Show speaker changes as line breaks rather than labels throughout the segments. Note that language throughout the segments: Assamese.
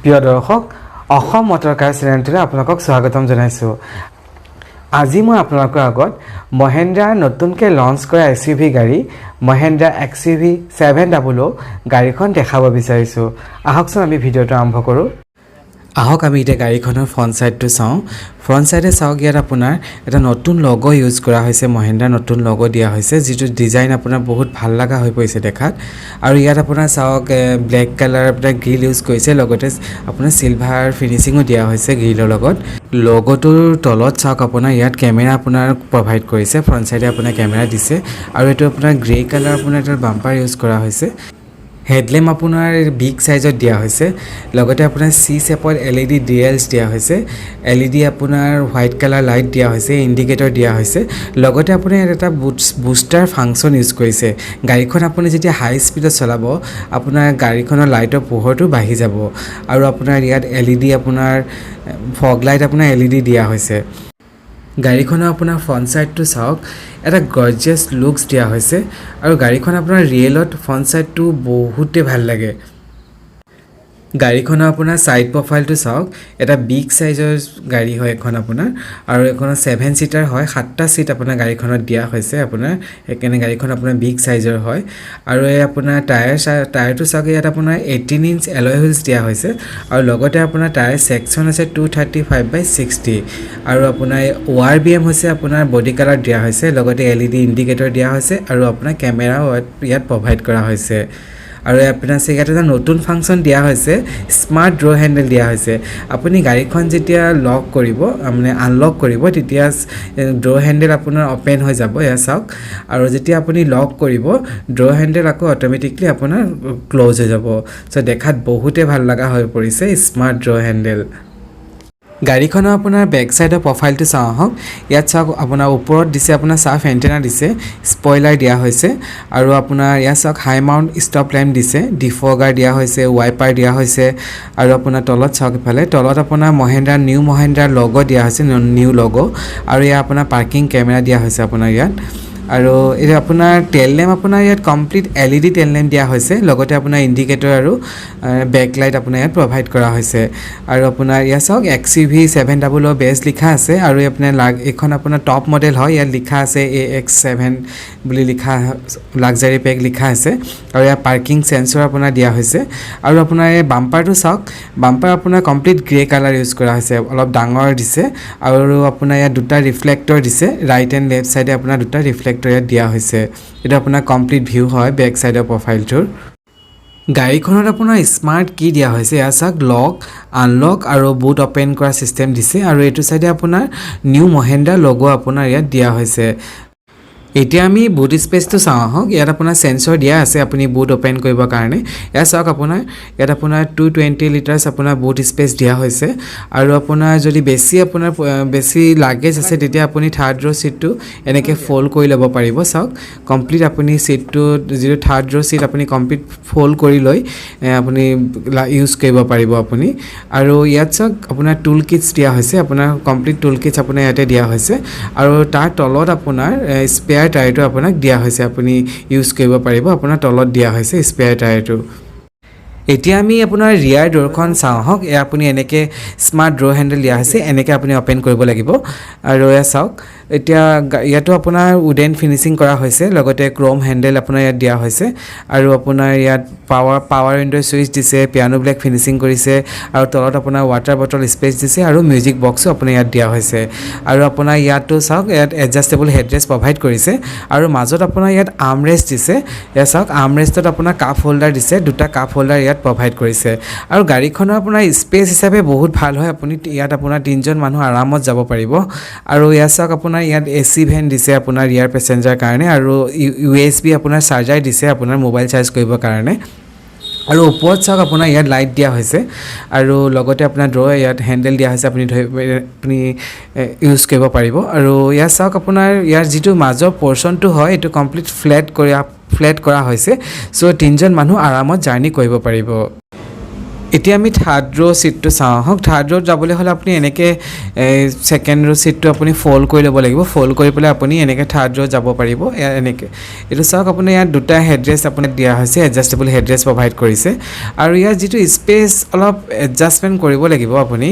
প্ৰিয় দৰ্শক, অসম মটৰ কাৰ চেনেলটোলৈ আপোনালোকক স্বাগতম জনাইছোঁ। আজি মই আপোনালোকৰ আগত মহেন্দ্ৰাৰ নতুনকৈ লঞ্চ কৰা এছইউভি গাড়ী মহেন্দ্ৰা এক্সইউভি 700 গাড়ীখন দেখাব বিচাৰিছোঁ। আহকচোন, আমি ভিডিঅ'টো আৰম্ভ কৰোঁ। আহক, আমি এতিয়া গাড়ীখনৰ ফ্ৰণ্ট ছাইডটো চাওঁ। ফ্ৰণ্ট ছাইডে চাওক, ইয়াত আপোনাৰ এটা নতুন লগো ইউজ কৰা হৈছে। মহেন্দ্ৰাৰ নতুন লগো দিয়া হৈছে, যিটো ডিজাইন আপোনাৰ বহুত ভাল লগা হৈ পৰিছে দেখাত। আৰু ইয়াত আপোনাৰ চাওক, ব্লেক কালাৰ আপোনাৰ গ্ৰিল ইউজ কৰিছে, লগতে আপোনাৰ চিলভাৰ ফিনিচিঙো দিয়া হৈছে গ্ৰিলৰ লগত। লগটোৰ তলত চাওক, আপোনাৰ ইয়াত কেমেৰা আপোনাৰ প্ৰভাইড কৰিছে। ফ্ৰণ্ট ছাইডে আপোনাৰ কেমেৰা দিছে আৰু এইটো আপোনাৰ গ্ৰে কালাৰ আপোনাৰ এটা বাম্পাৰ ইউজ কৰা হৈছে। হেডলেম্প আপোনাৰ বিগ চাইজত দিয়া হৈছে, লগতে আপোনাৰ চি চেপত এলইডি ডিআৰএলছ দিয়া হৈছে। এলইডি আপোনাৰ হোৱাইট কালাৰ লাইট দিয়া হৈছে, ইণ্ডিকেটৰ দিয়া হৈছে। লগতে আপোনাৰ ইয়াত এটা বুষ্টাৰ ফাংচন ইউজ কৰিছে। গাড়ীখন আপুনি যেতিয়া হাই স্পীডত চলাব, আপোনাৰ গাড়ীখনৰ লাইটৰ পোহৰটো বাঢ়ি যাব। আৰু আপোনাৰ ইয়াত এলইডি আপোনাৰ ফগ লাইট আপোনাৰ এলইডি দিয়া হৈছে। গাড়ীখনৰ আপোনাৰ ফ্ৰণ্ট ছাইডটো চাওক, এটা গৰ্জিয়াছ লুকছ দিয়া হৈছে আৰু গাড়ীখন আপোনাৰ ৰিয়েলত ফ্ৰণ্ট ছাইডটো বহুতেই ভাল লাগে। গাড়ীখনৰ আপোনাৰ ছাইড প্ৰফাইলটো চাওক, এটা বিগ চাইজৰ গাড়ী হয় এখন আপোনাৰ আৰু এইখনত ছেভেন ছিটাৰ হয়। সাতটা ছিট আপোনাৰ গাড়ীখনত দিয়া হৈছে আপোনাৰ, সেইকাৰণে গাড়ীখন আপোনাৰ বিগ চাইজৰ হয়। আৰু এই আপোনাৰ টায়াৰটো চাওক, ইয়াত আপোনাৰ 18 ইঞ্চ এলয় হুইলছ দিয়া হৈছে আৰু লগতে আপোনাৰ টায়াৰ ছেকশ্যন আছে 235/60। আৰু আপোনাৰ অ'আৰভিএম হৈছে আপোনাৰ বডি কালাৰ দিয়া হৈছে, লগতে এলইডি ইণ্ডিকেটৰ দিয়া হৈছে আৰু আপোনাৰ কেমেৰাও ইয়াত প্ৰভাইড কৰা হৈছে। আৰু আপোনাৰ ইয়াত এটা নতুন ফাংচন দিয়া হৈছে, স্মাৰ্ট ড'ৰ হেণ্ডেল দিয়া হৈছে। আপুনি গাড়ীখন যেতিয়া লক কৰিব, মানে আনলক কৰিব, তেতিয়া ড'ৰ হেণ্ডেল আপোনাৰ অ'পেন হৈ যাব, এয়া চাওক। আৰু যেতিয়া আপুনি লক কৰিব, ড'ৰ হেণ্ডেল আকৌ অট'মেটিকলি আপোনাৰ ক্ল'জ হৈ যাব। চ' দেখাত বহুতেই ভাল লগা হৈ পৰিছে স্মাৰ্ট ড'ৰ হেণ্ডেল। গাড়ীখনৰ আপোনাৰ বেক চাইডৰ প্ৰফাইলটো চাওঁ আহক। ইয়াত চাওক, আপোনাৰ ওপৰত দিছে আপোনাৰ চাৰ্ক এণ্টেনা দিছে, স্পইলাৰ দিয়া হৈছে আৰু আপোনাৰ ইয়াত চাওক, হাই মাউণ্ট ষ্টপ লেম্প দিছে, ডিফগাৰ দিয়া হৈছে, ৱাইপাৰ দিয়া হৈছে। আৰু আপোনাৰ তলত চাওক, ইফালে তলত আপোনাৰ মহেন্দ্ৰা, নিউ মহেন্দ্ৰাৰ লগো দিয়া হৈছে, নিউ লগো। আৰু ইয়াত আপোনাৰ পাৰ্কিং কেমেৰা দিয়া হৈছে আপোনাৰ ইয়াত। আৰু এইটো আপোনাৰ টেল লেম্প, আপোনাৰ ইয়াত কমপ্লিট এলইডি টেল লেম্প দিয়া হৈছে, লগতে আপোনাৰ ইণ্ডিকেটৰ আৰু বেক লাইট আপোনাৰ ইয়াত প্ৰভাইড কৰা হৈছে। আৰু আপোনাৰ ইয়াত চাওক, এক্সইউভি 700 বেজ লিখা আছে। আৰু আপোনাৰ এইখন আপোনাৰ টপ মডেল হয়, ইয়াত লিখা আছে এএক্স 7 বুলি লিখা, লাক্সাৰী পেক লিখা আছে। আৰু ইয়াত পাৰ্কিং চেঞ্চৰ আপোনাৰ দিয়া হৈছে। আৰু আপোনাৰ এই বাম্পাৰটো চাওক, বাম্পাৰ আপোনাৰ কমপ্লিট গ্ৰে কালাৰ ইউজ কৰা হৈছে, অলপ ডাঙৰ দিছে। আৰু আপোনাৰ ইয়াত দুটা ৰিফ্লেক্টৰ দিছে, ৰাইট এণ্ড লেফ্ট ছাইডে আপোনাৰ দুটা ৰিফ্লেক্টৰ ইয়াত দিয়া হৈছে। এইটো আপোনাৰ কমপ্লিট ভিউ হয় বেক ছাইডৰ প্ৰফাইলটোৰ। গাড়ীখনত আপোনাৰ স্মাৰ্ট কি দিয়া হৈছে, এয়া চাওক, লক, আনলক আৰু বুট অ'পেন কৰা ছিষ্টেম দিছে। আৰু এইটো চাইডে আপোনাৰ নিউ মহেন্দ্ৰা লগো আপোনাৰ ইয়াত দিয়া হৈছে। এতিয়া আমি বুট স্পেচটো চাওঁ আহক। ইয়াত আপোনাৰ চেঞ্চৰ দিয়া আছে আপুনি বুট অ'পেন কৰিবৰ কাৰণে। ইয়াত চাওক, আপোনাৰ ইয়াত আপোনাৰ 220 লিটাৰ্ছ আপোনাৰ বুট স্পেচ দিয়া হৈছে। আৰু আপোনাৰ যদি বেছি আপোনাৰ বেছি লাগেজ আছে, তেতিয়া আপুনি থাৰ্ড ৰ' ছিটটো এনেকৈ ফ'ল্ড কৰি ল'ব পাৰিব। চাওক, কমপ্লিট আপুনি ছিটটো, যিটো থাৰ্ড ৰ' ছিট, আপুনি কমপ্লিট ফ'ল্ড কৰি লৈ আপুনি ইউজ কৰিব পাৰিব আপুনি। আৰু ইয়াত চাওক, আপোনাৰ টুল কিটছ দিয়া হৈছে, আপোনাৰ কমপ্লিট টুল কিটছ আপোনাৰ ইয়াতে দিয়া হৈছে। আৰু তাৰ তলত আপোনাৰ স্পেয়াৰ টায়াৰটো আপোনাক দিয়া হৈছে, আপুনি ইউজ কৰিব পাৰিব। আপোনাৰ তলত দিয়া হৈছে স্পেয়াৰ টায়াৰটো। এতিয়া আমি আপোনাৰ ৰিয়াৰ ড'ৰখন চাওঁ আহক। এয়া আপুনি এনেকৈ স্মাৰ্ট ড'ৰ হেণ্ডেল দিয়া হৈছে, এনেকৈ আপুনি অ'পেন কৰিব লাগিব। আৰু এয়া চাওক, এতিয়া ইয়াতো আপোনাৰ উডেন ফিনিচিং কৰা হৈছে, লগতে ক্ৰ'ম হেণ্ডেল আপোনাৰ ইয়াত দিয়া হৈছে। আৰু আপোনাৰ ইয়াত পাৱাৰ উইণ্ড' ছুইচ দিছে, পিয়ানো ব্লেক ফিনিচিং কৰিছে। আৰু তলত আপোনাৰ ৱাটাৰ বটল স্পেচ দিছে আৰু মিউজিক বক্সো আপোনাৰ ইয়াত দিয়া হৈছে। আৰু আপোনাৰ ইয়াতো চাওক, ইয়াত এডজাষ্টেবল হেডৰেষ্ট প্ৰভাইড কৰিছে আৰু মাজত আপোনাৰ ইয়াত আৰ্মৰেষ্ট দিছে। ইয়াত চাওক, আৰ্মৰেষ্টত আপোনাৰ কাপ হোল্ডাৰ দিছে, দুটা কাপ হোল্ডাৰ ইয়াত প্ৰভাইড কৰিছে। আৰু গাড়ীখনৰ আপোনাৰ স্পেচ হিচাপে বহুত ভাল হয়, আপুনি ইয়াত আপোনাৰ তিনিজন মানুহ আৰামত যাব পাৰিব। আৰু ইয়াত চাওক, আপোনাৰ ইয়াত এচি ভেণ্ট দিছে আপোনাৰ ৰিয়াৰ পেচেঞ্জাৰ কাৰণে আৰু ইউএছবি আপোনাৰ চাৰ্জাৰ দিছে আপোনাৰ মোবাইল চাৰ্জ কৰিবৰ কাৰণে। আৰু ওপৰত চাওক, আপোনাৰ ইয়াত লাইট দিয়া হৈছে আৰু লগতে আপোনাৰ ড্ৰ ইয়াত হেণ্ডেল দিয়া হৈছে, আপুনি ধৰি আপুনি ইউজ কৰিব পাৰিব। আৰু ইয়াত চাওক, আপোনাৰ ইয়াৰ যিটো মাজৰ পৰ্চনটো হয়, এইটো কমপ্লিট ফ্লেট কৰা হৈছে, চ' তিনিজন মানুহ আৰামত জাৰ্ণি কৰিব পাৰিব। এতিয়া আমি থাৰ্ড ৰ' ছিটটো চাওঁ আহক। থাৰ্ড ৰ'ত যাবলৈ হ'লে আপুনি এনেকৈ ছেকেণ্ড ৰ' ছিটটো আপুনি ফ'ল্ড কৰি ল'ব লাগিব। ফ'ল্ড কৰি পেলাই আপুনি এনেকৈ থাৰ্ড ৰ' যাব পাৰিব। এনেকৈ এইটো চাওক, আপুনি ইয়াত দুটা হেডৰেষ্ট আপোনাক দিয়া হৈছে, এডজাষ্টেবল হেডৰেষ্ট প্ৰভাইড কৰিছে। আৰু ইয়াত যিটো স্পেচ, অলপ এডজাষ্টমেণ্ট কৰিব লাগিব আপুনি।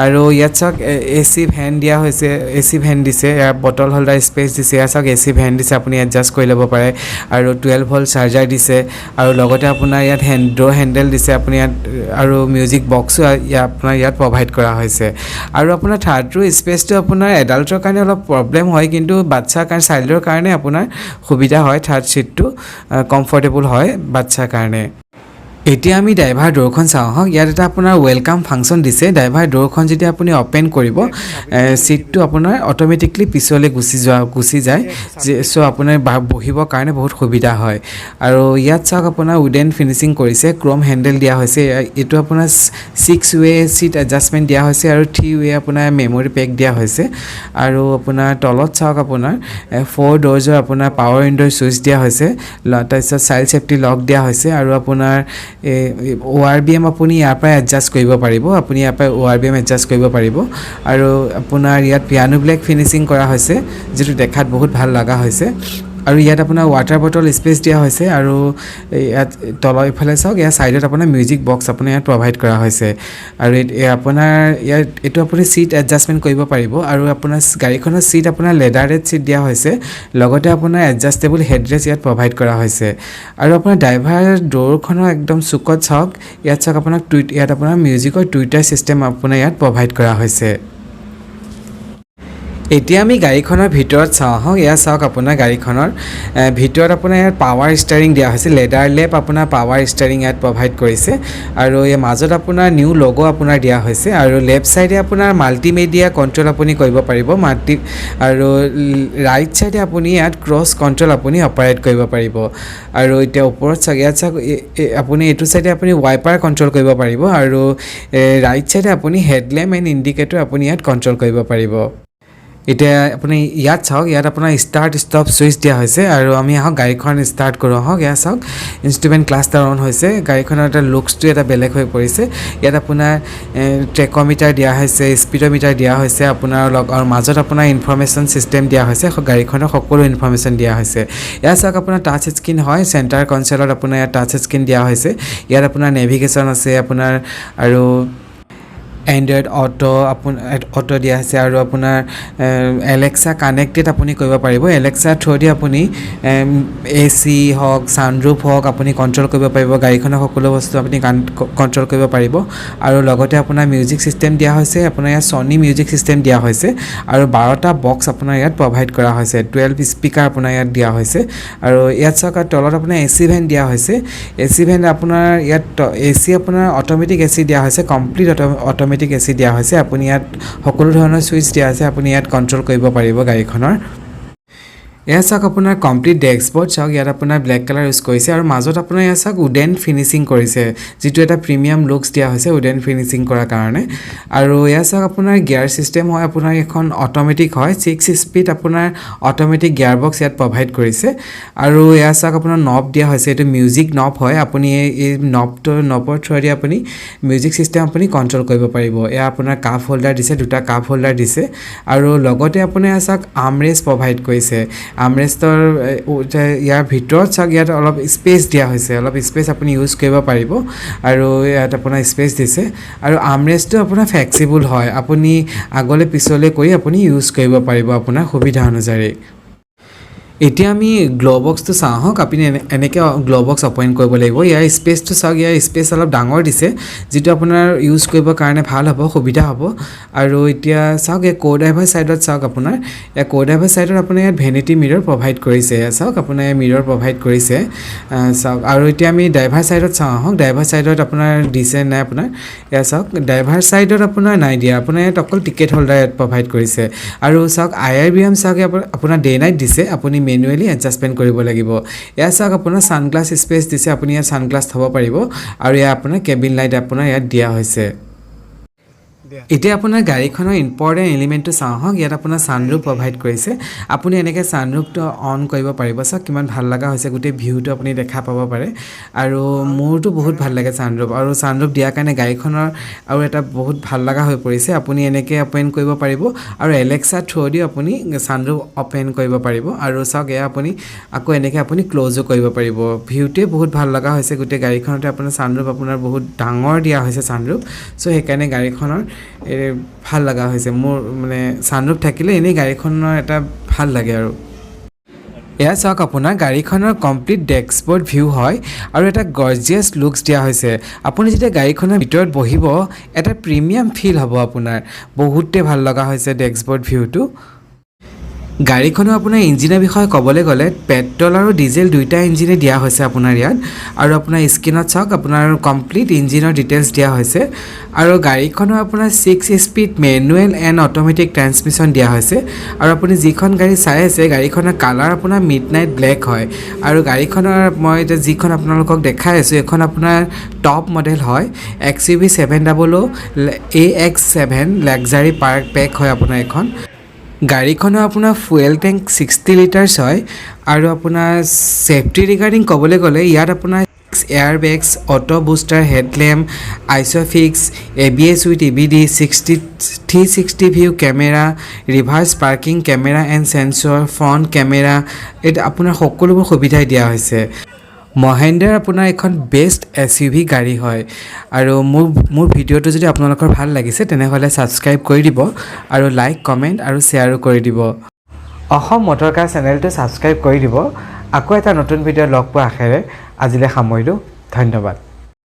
আৰু ইয়াত চাওক, এ চি ভেণ্ট দিয়া হৈছে, এ চি ভেণ্ট দিছে। ইয়াৰ বটল হোল্ডাৰ স্পেচ দিছে। ইয়াত চাওক, এ চি ভেণ্ট দিছে, আপুনি এডজাষ্ট কৰি ল'ব পাৰে। আৰু 12 ভল্ট চাৰ্জাৰ দিছে আৰু লগতে আপোনাৰ ইয়াত ড'ৰ হেণ্ডেল দিছে আপুনি ইয়াত আৰু মিউজিক বক্সো আপোনাৰ ইয়াত প্ৰভাইড কৰা হৈছে। আৰু আপোনাৰ থাৰ্ড ৰ' স্পেচটো আপোনাৰ এডাল্টৰ কাৰণে অলপ প্ৰব্লেম হয়, কিন্তু বাচ্ছাৰ কাৰণে, চাইল্ডৰ কাৰণে আপোনাৰ সুবিধা হয়। থাৰ্ড ছিটটো কমফৰ্টেবল হয় বাচ্ছাৰ কাৰণে। এতিয়া আমি ড্ৰাইভাৰ ড'ৰখন চাওঁ আহক। ইয়াত এটা আপোনাৰ welcome function দিছে। ড্ৰাইভাৰ ড'ৰখন যেতিয়া আপুনি অ'পেন কৰিব, ছিটটো আপোনাৰ অট'মেটিকলি পিছলৈ গুচি যায়। চ' আপোনাৰ বহিবৰ কাৰণে বহুত সুবিধা হয়। আৰু ইয়াত চাওক, আপোনাৰ উডেন ফিনিচিং কৰিছে, ক্ৰম হেণ্ডেল দিয়া হৈছে। এইটো আপোনাৰ 6 ৱে ছিট এডজাষ্টমেণ্ট দিয়া হৈছে আৰু 3 ৱে আপোনাৰ মেমৰি পেক দিয়া হৈছে। আৰু আপোনাৰ তলত চাওক, আপোনাৰ ফ'ৰ ড'ৰ্জৰ আপোনাৰ পাৱাৰ উইণ্ড'ৰ ছুইচ দিয়া হৈছে। তাৰপিছত চাইল্ড ছেফটি লক দিয়া হৈছে। আৰু আপোনাৰ অ' আৰ ভি এম আপুনি ইয়াৰ পৰাই এডজাষ্ট কৰিব পাৰিব। আপুনি ইয়াৰ পৰাই অ' আৰ ভি এম এডজাষ্ট কৰিব পাৰিব। আৰু আপোনাৰ ইয়াত পিয়ানো ব্লেক ফিনিচিং কৰা হৈছে, যিটো দেখাত বহুত ভাল লগা হৈছে। আৰু ইয়াত আপোনাৰ ৱাটাৰ বটল স্পেচ দিয়া হৈছে। আৰু ইয়াত তলৰ ইফালে চাওক, ইয়াৰ ছাইডত আপোনাৰ মিউজিক বক্স আপোনাৰ ইয়াত প্ৰভাইড কৰা হৈছে। আৰু আপোনাৰ ইয়াত এইটো আপুনি ছিট এডজাষ্টমেণ্ট কৰিব পাৰিব। আৰু আপোনাৰ গাড়ীখনৰ ছিট আপোনাৰ লেডাৰেড ছিট দিয়া হৈছে, লগতে আপোনাৰ এডজাষ্টেবল হেডৰেষ্ট ইয়াত প্ৰভাইড কৰা হৈছে। আৰু আপোনাৰ ড্ৰাইভাৰ ড'ৰখনৰ একদম চুকত চাওক, ইয়াত চাওক, আপোনাক ইয়াত আপোনাৰ মিউজিকৰ টুইটাৰ ছিষ্টেম আপোনাৰ ইয়াত প্ৰভাইড কৰা হৈছে। এতিয়া আমি গাড়ীখনৰ ভিতৰত চাওঁ আহক। এয়া চাওক, আপোনাৰ গাড়ীখনৰ ভিতৰত আপোনাৰ ইয়াত পাৱাৰ ষ্টাৰিং দিয়া হৈছে। লেডাৰ ৰেপ আপোনাৰ পাৱাৰ ষ্টাৰিং ইয়াত প্ৰভাইড কৰিছে। আৰু ইয়াৰ মাজত আপোনাৰ নিউ লগো আপোনাৰ দিয়া হৈছে। আৰু লেফ্ট ছাইডে আপোনাৰ মাল্টিমিডিয়া কণ্ট্ৰল আপুনি কৰিব পাৰিব আৰু ৰাইট ছাইডে আপুনি ইয়াত ক্ৰুজ কণ্ট্ৰল আপুনি অপাৰেট কৰিব পাৰিব। আৰু এতিয়া ওপৰত চাওক, ইয়াত চাওক, আপুনি এইটো ছাইডে আপুনি ৱাইপাৰ কণ্ট্ৰল কৰিব পাৰিব আৰু ৰাইট ছাইডে আপুনি হেডলেম্প এণ্ড ইণ্ডিকেটৰ আপুনি ইয়াত কণ্ট্ৰল কৰিব পাৰিব। এতিয়া আপুনি ইয়াত চাওক, ইয়াত আপোনাৰ ষ্টাৰ্ট ষ্টপ ছুইচ দিয়া হৈছে। আৰু আমি আহক, গাড়ীখন ষ্টাৰ্ট কৰোঁ আহক। ইয়াত চাওক, ইনষ্ট্ৰুমেণ্ট ক্লাষ্টাৰ অন হৈছে। গাড়ীখনৰ এটা লুকছটো এটা বেলেগ হৈ পৰিছে। ইয়াত আপোনাৰ ট্ৰেকমিটাৰ দিয়া হৈছে, স্পীডমিটাৰ দিয়া হৈছে আপোনাৰ লগ আৰু মাজত আপোনাৰ ইনফৰ্মেশ্যন ছিষ্টেম দিয়া হৈছে। গাড়ীখনৰ সকলো ইনফৰ্মেশ্যন দিয়া হৈছে। ইয়াত চাওক, আপোনাৰ টাচ স্ক্ৰীণ হয়। চেণ্টাৰ কনচেলত আপোনাৰ ইয়াত টাচ স্ক্ৰীণ দিয়া হৈছে। ইয়াত আপোনাৰ নেভিগেশ্যন আছে আপোনাৰ আৰু এণ্ড্ৰইড অ'টো দিয়া হৈছে। আৰু আপোনাৰ এলেক্সা কানেক্টেড আপুনি কৰিব পাৰিব। এলেক্সা থ্ৰুদি আপুনি এ চি হওক, ছানৰুফ হওক, আপুনি কণ্ট্ৰল কৰিব পাৰিব। গাড়ীখনৰ সকলো বস্তু আপুনি কণ্ট্ৰল কৰিব পাৰিব। আৰু লগতে আপোনাৰ মিউজিক ছিষ্টেম দিয়া হৈছে। আপোনাৰ ইয়াত ছনী মিউজিক ছিষ্টেম দিয়া হৈছে আৰু 12টা বক্স আপোনাৰ ইয়াত প্ৰভাইড কৰা হৈছে। 12 স্পীকাৰ আপোনাৰ ইয়াত দিয়া হৈছে। আৰু ইয়াত চাওক, আৰু তলত আপোনাৰ এ চি ভেণ্ট দিয়া হৈছে। এ চি ভেণ্ট আপোনাৰ ইয়াত এ চি আপোনাৰ অট'মেটিক এ চি দিয়া হৈছে, কমপ্লিট অট'মেটিক এ চি দিয়া হৈছে। আপুনি ইয়াত সকলো ধৰণৰ ছুইচ দিয়া আছে, আপুনি ইয়াত কণ্ট্ৰল কৰিব পাৰিব গাড়ীখনৰ। এয়া চাওক, আপোনাৰ কমপ্লিট ডেছবৰ্ড চাওক। ইয়াত আপোনাৰ ব্লেক কালাৰ ইউজ কৰিছে আৰু মাজত আপোনাৰ ইয়াত চাওক, উডেন ফিনিচিং কৰিছে, যিটো এটা প্ৰিমিয়াম লুকছ দিয়া হৈছে উডেন ফিনিচিং কৰাৰ কাৰণে। আৰু এয়া চাওক, আপোনাৰ গিয়াৰ ছিষ্টেম হয়, আপোনাৰ এখন অট'মেটিক হয়। 6 স্পীড আপোনাৰ অট'মেটিক গিয়াৰ বক্স ইয়াত প্ৰভাইড কৰিছে। আৰু এয়া চাওক, আপোনাৰ নব দিয়া হৈছে। এইটো মিউজিক নব হয়। আপুনি এই নবৰ থ্ৰুৱেদি আপুনি মিউজিক ছিষ্টেম আপুনি কণ্ট্ৰল কৰিব পাৰিব। এয়া আপোনাৰ কাপ হোল্ডাৰ দিছে, দুটা কাপ হোল্ডাৰ দিছে। আৰু লগতে আপোনাৰ এয়া চাওক, আৰ্মৰেষ্ট প্ৰভাইড কৰিছে। আৰ্মৰেষ্টৰ ইয়াৰ ভিতৰত চাওক, ইয়াত অলপ স্পেচ দিয়া হৈছে। অলপ স্পেচ আপুনি ইউজ কৰিব পাৰিব আৰু ইয়াত আপোনাৰ স্পেচ দিছে। আৰু আৰ্মৰেষ্টটো আপোনাৰ ফ্লেক্সিবল হয়, আপুনি আগলৈ পিছলৈ কৰি আপুনি ইউজ কৰিব পাৰিব আপোনাৰ সুবিধা অনুযায়ী। এতিয়া আমি গ্ল' বক্সটো চাওঁ আহক। আপুনি এনেকৈ গ্ল' বক্স অপেন কৰিব লাগিব। ইয়াৰ স্পেচটো চাওক, ইয়াৰ স্পেচ অলপ ডাঙৰ দিছে, যিটো আপোনাৰ ইউজ কৰিবৰ কাৰণে ভাল হ'ব, সুবিধা হ'ব। আৰু এতিয়া চাওক, এই কো ড্ৰাইভাৰ ছাইডত চাওক, আপোনাৰ ইয়াৰ কো ড্ৰাইভাৰ ছাইডত আপোনাৰ ইয়াত ভেনিটি মিৰৰ প্ৰভাইড কৰিছে। এয়া চাওক, আপোনাৰ ইয়াত মিৰৰ প্ৰভাইড কৰিছে, চাওক। আৰু এতিয়া আমি ড্ৰাইভাৰ ছাইডত চাওঁ আহক। ড্ৰাইভাৰ ছাইডত আপোনাৰ দিছে নাই আপোনাৰ? এয়া চাওক, ড্ৰাইভাৰ ছাইডত আপোনাৰ নাই দিয়া। আপোনাৰ ইয়াত অকল টিকেট হোল্ডাৰ ইয়াত প্ৰভাইড কৰিছে। আৰু চাওক, আই আৰ ভি এম চাওক, আপোনাৰ ডে নাইট দিছে, আপুনি মেনুৱেলি এডজাষ্টমেণ্ট কৰিব লাগিব। এয়া চাওক, আপোনাৰ ছানগ্লাছ স্পেচ দিছে, আপুনি ইয়াত ছানগ্লাছ থ'ব পাৰিব। আৰু এয়া আপোনাৰ কেবিন লাইট আপোনাৰ ইয়াত দিয়া হৈছে।
দে।
এতিয়া আপোনাৰ গাড়ীখনৰ ইম্পৰ্টেণ্ট এলিমেণ্টটো চাওঁ আহক। ইয়াত আপোনাৰ ছানৰুফ প্ৰভাইড কৰিছে। আপুনি এনেকৈ ছানৰুফটো অন কৰিব পাৰিব। চাওক, কিমান ভাল লগা হৈছে, গোটেই ভিউটো আপুনি দেখা পাব পাৰে। আৰু মোৰতো বহুত ভাল লাগে ছানৰুফ, আৰু ছানৰুফ দিয়াৰ কাৰণে গাড়ীখনৰ আৰু এটা বহুত ভাল লগা হৈ পৰিছে। আপুনি এনেকৈ অ'পেন কৰিব পাৰিব আৰু এলেক্সা থ্ৰুদিও আপুনি ছানৰুফ অ'পেন কৰিব পাৰিব। আৰু চাওক, এয়া আপুনি আকৌ এনেকৈ আপুনি ক্ল'জো কৰিব পাৰিব। ভিউটোৱে বহুত ভাল লগা হৈছে। গোটেই গাড়ীখনতে আপোনাৰ ছানৰুফ আপোনাৰ বহুত ডাঙৰ দিয়া হৈছে ছানৰুফ। চ' সেইকাৰণে গাড়ীখনৰ ভাল লগা হৈছে মোৰ। মানে ছানৰুফ থাকিলে এনেই গাড়ীখনৰ এটা ভাল লাগে। আৰু এয়া চাওক, আপোনাৰ গাড়ীখনৰ কমপ্লিট ডেছবৰ্ড ভিউ হয় আৰু এটা গৰ্জিয়াছ লুকছ দিয়া হৈছে। আপুনি যেতিয়া গাড়ীখনৰ ভিতৰত বহিব, এটা প্ৰিমিয়াম ফিল হ'ব আপোনাৰ। বহুতেই ভাল লগা হৈছে ডেছবৰ্ড ভিউটো। গাড়ীখনৰ আপোনাৰ ইঞ্জিনৰ বিষয়ে ক'বলৈ গ'লে পেট্ৰল আৰু ডিজেল দুয়োটা ইঞ্জিনে দিয়া হৈছে আপোনাৰ ইয়াত। আৰু আপোনাৰ স্ক্ৰীণত চাওক, আপোনাৰ কমপ্লিট ইঞ্জিনৰ ডিটেইলছ দিয়া হৈছে। আৰু গাড়ীখনৰ আপোনাৰ 6 speed manual and automatic transmission দিয়া হৈছে। আৰু আপুনি যিখন গাড়ী চাই আছে, গাড়ীখনৰ কালাৰ আপোনাৰ মিড নাইট ব্লেক হয়। আৰু গাড়ীখনৰ মই এতিয়া যিখন আপোনালোকক দেখাই আছোঁ, এইখন আপোনাৰ টপ মডেল হয়, XUV 700 AX7 luxury park pack হয় আপোনাৰ এইখন। গাড়ীখনৰ আপোনাৰ ফুৱেল টেংক 60 লিটাৰ্ছ হয়। আৰু আপোনাৰ ছেফটি ৰিগাৰ্ডিং ক'বলৈ গ'লে ইয়াত আপোনাৰ air bags, auto booster headlamp, ISOFIX, ABS with EBD, 360 view camera, reverse parking camera and sensor, front camera, এইটো আপোনাৰ সকলোবোৰ সুবিধাই দিয়া হৈছে। মহেন্দ্ৰাৰ আপোনাৰ এখন বেষ্ট এছইউভি গাড়ী হয়। আৰু মোৰ ভিডিঅ'টো যদি আপোনালোকৰ ভাল লাগিছে, তেনেহ'লে ছাবস্ক্ৰাইব কৰি দিব আৰু লাইক, কমেণ্ট আৰু শ্বেয়াৰো কৰি দিব। অসম মটৰ কাৰ চেনেলটো ছাবস্ক্ৰাইব কৰি দিব। আকৌ এটা নতুন ভিডিঅ' লগ পোৱাৰ আশাৰে আজিলৈ সামৰিলোঁ। ধন্যবাদ।